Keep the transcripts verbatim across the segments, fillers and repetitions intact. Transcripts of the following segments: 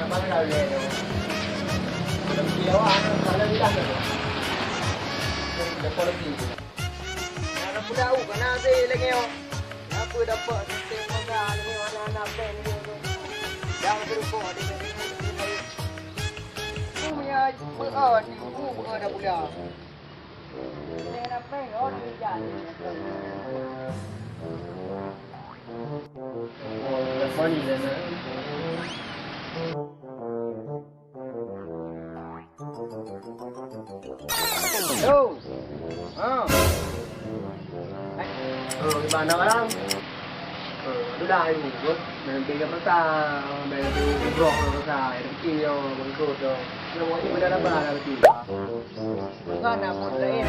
Mana dah boleh tu? Lebih awak, mana dah tu? Dah kualiti. Nak pula u kana se lagi oh. Napa dapat sistem mega ni, mana anak bank ni tu? Dah berubah dia ni. Ku punya beu di ku beu dah pula. Dia nak bank oh dia. Yo. Ha. Oh, di mana orang? Oh, aduh dah, ibu. Nanti ke pasar, bayar tu umroh ke pasar, rezeki yo, bangkrut yo. Yo, mau ibu dah dapat rezeki. Pasar nak pun lain.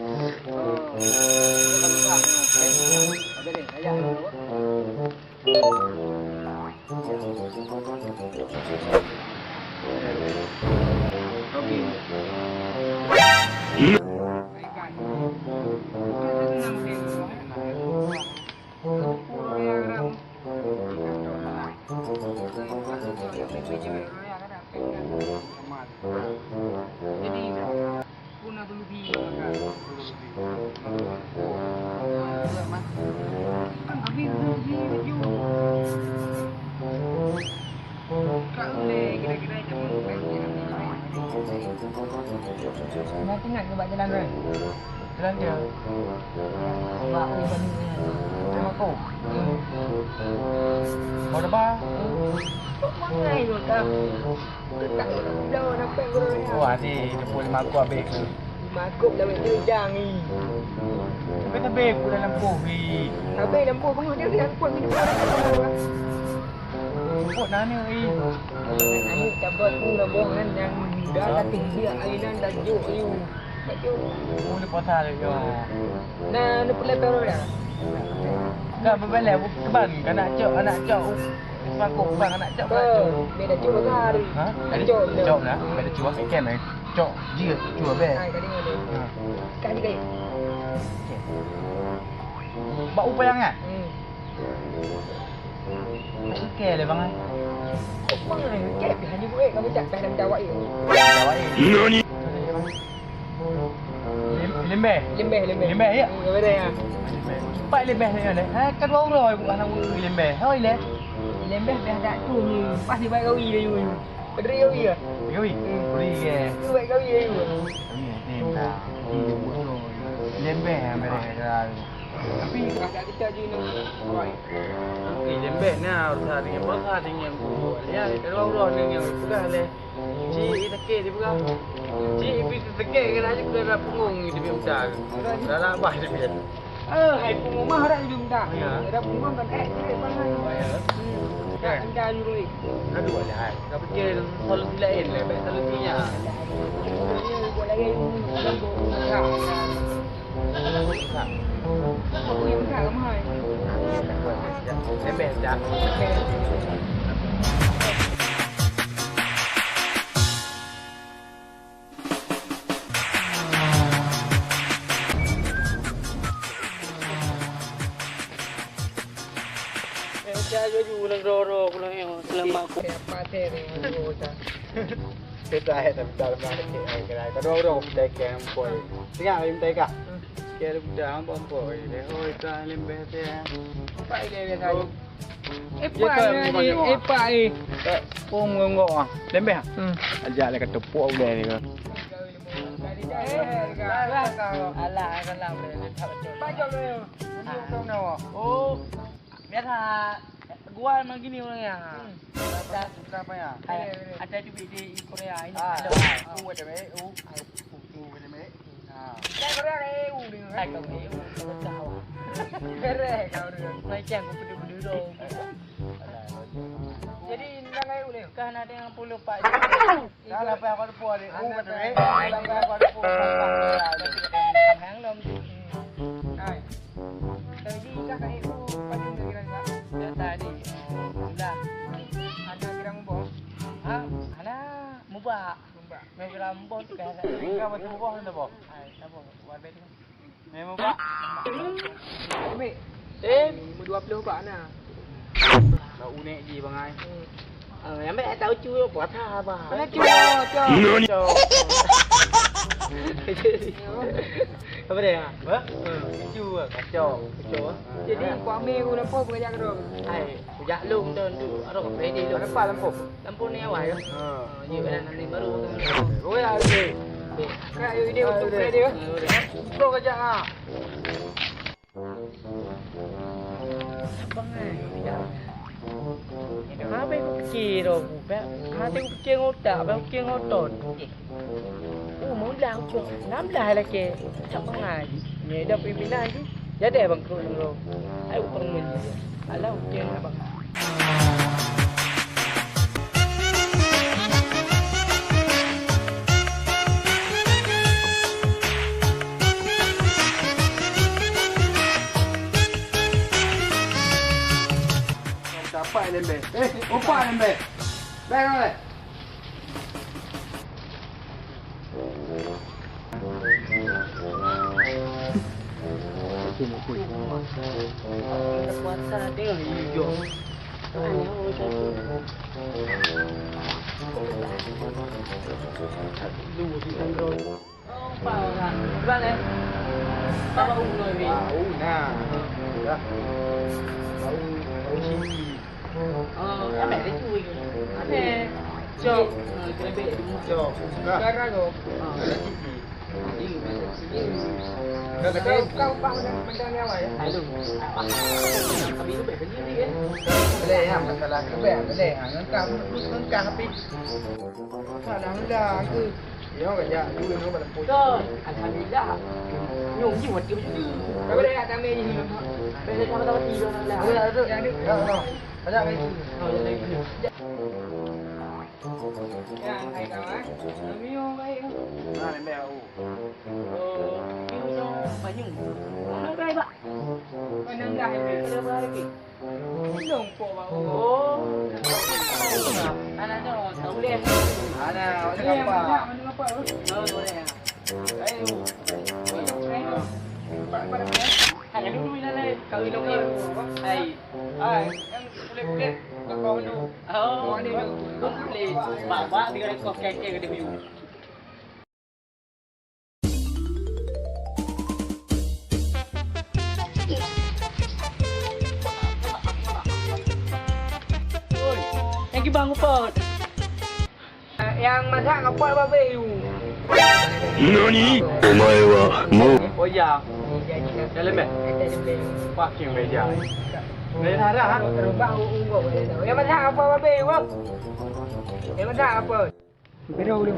Oh, ada deh, ayah dulu. Jadi, pun aku lebih makan. Kan habis tu, habis tu. Kak boleh kira-kira macam mana? Ingat, ingat ke bak jalan tu? Jalan dia. Bak aku, bak aku. Terima kasih. Mau depan? Kok mana itu, Kak? Oh, adik, tepuk lima kop habis. Lima kop dah macam udang ni. Tapi tebeh ku dalam poh ni. Habis dalam poh, bengah dia dalam poh, minum. Sebut nani ni. Ayo, cabut ku dah boh kan, yang dah latih dia, ayo nan dah juk, ayo. Dah juk. Boleh puasa lagi, ya. Nah, ni pula terus dah. Kan berbalik, bukan, kan nak cok, nak cok. Seumakot bang aneuk cok. Bang, beda cok hari. Ha? Cok, cok. Cok lah. Beda cok, kan, eh. Cok, jeuet, cok, beh. Hai, kali ni. Ha. Kali, kali. Okey. Bak upaya ngat? Hmm. Okey le, bang, eh. Bang, eh, okey, pih hanya buat, kamu cak, pih ada macam awak, eh. Macam awak, eh. Nani? Lim-, limbeh. Limbeh, limbeh. Limbeh, ya? Hmm, limbeh, ya. Limbeh. Pat limbeh ni, ni. Ha, kedua uroe bukan nama limbeh. Hoi, le. Limbeh dah tak tu ni. Pas dibaik gawi dia, Yun. Pedri gawi ya? Gawi? Hmm. Pedri, ya. Tu baik gawi dia, Yun. Gawi, ya, ni, tak. Limbeh yang merah. Tapi agak kita je ni. Oi. Okey, limbeh ni, harus ada yang berkah dengan buku. Ya, kedua uroe ni yang pegang, le. Cik, sakét dipeugah. Cik, pi sakét keunan jih keunan punggong dipiet meuta. Dah labah dipiet. Eh, hai punggong mah dak dipiet meuta. Ya. Dak punggong kan, eh, cek bangai. Oh, ya. Hmm. Kan? Dah enda jurui. Aduh, alah, hai. Ka pikir solusi laén, lebih solusinya. Buat lagi, buat lagi. Kita ayat tapi dalam mana cek, eh, kira. Tengah minta ikan. Kira budak ampun ampun. Hoi, ka limbeh teh. Apa dia biasa? Epak ni, epak ni. Oh, mengonggok ah. Lembeh ah? Hmm. Ajak lah kata pok udah ni. Alah, alah, boleh. Oh, biasa. Gua memang gini orangnya. Hmm. Ada, ada cubit di Korea ini. Ah, ada. Oh, ada baik. Oh. Hai, kuku kena mek. Ha. Hai, kau ni, uh, pecah awak. Kereh kau ni. Macam aku pedu-pedu dong. Jadi, nang ayu ni. Kan ada yang puluh empat. Dah lah, apa-apa depan ni. Oh, kata, eh. Dah lah, apa-apa depan. Hang lom. Hai. Jadi, dah kat itu, pada kira-kira. Dah tadi. Oh, dah. Ada kira mubah. Ha? Ada mubah. Meugrambon ka. Ka batu boh na boh. Ai, saboh. Wan bet. Memang, Pak. Ambil. Eh, lima dua puluh, Pak, na. Bak unek ji, Bang, ai. Hmm. Ah, nyang bèk tahu cu puasa apa? Mana cu, cu? Nani? Cu. Apa dia? Apa? Cu, kacau. Kacau. Jadi, kau ambil aku lampu, aku ajak kau. Hai, kujak lom tu, tu. Arok, ready lom. Lampu, lampu. Lampu ni awal ya? Ha. Ah, ya, kan, nanti baru. Oh, ya, okey. Okey. Kak, yuk, ini untuk ready ya? Ah, boleh. Bro, kejap ah. Abang, eh, tidak. Apa yang kau fikir, Rob? Apa yang kau fikir ngon utak? Apa yang kau fikir ngon otot? Eh. Oh, mula aku enam belas lagi. Tak pengai. Ni dah pimpinan tu. Jadi abang terus dulu. Ayo, abang meli. Alah, okey, abang. Dapat lembek. Eh, opak lembek. Baik, baik. Bau, nah. Dah. Bau, bau sisi. Oh, ambil dia tu lagi. Ambil. Cok. Ah, kita ambil dia tu. Cok. Dah. Sekarang tu. Ah. Dah kata. Kau, kau, kau, macam, macam ni awak, ya? Aduh. Habis tu, baik beli ni, kan? Boleh, ya, masalah tu, baik, boleh. Ha, ngengkah, ngengkah, ngengkah, habis. Alhamdulillah, aku. Nyoe ka jak, dulu nyoe pada pun. Betul. Alhamdulillah. Nyoe ji waktu tu. Ka boleh tak kami ni? Boleh sama-sama tidur, alhamdulillah. Boleh, ada. Ya, ada. Ya, ada. Ada lagi. Oh, ada lagi. Ya, hai kawan. Kami orang baik. Nah, lembek aku. Oh, ini macam banyu. Mana baik, Pak? Mana dah, ya? Ada berapa lagi? Lôn po bak uroe. Oh. Anak nyoe, tak boleh. Anak, mana apa? Mana apa? Oh, boleh, ya. Ayo. Ayo. Hai, dulu ni, Lai. Kau dulu ni. Hai. Hai, yang kulit-kulit, kau dulu. Oh, kulit. Bak-bak, tiga ekor kekek dia punya. Oi, nyang kiban ngon pot. Nyang masak ngon pot babeh you. Nani? Omae wa mo. Oh ya. Dalam eh? Pakai meja. Meja darah, ha? Nyang masak ngon pot babeh you. Nyang masak ngon pot. Kena ulun.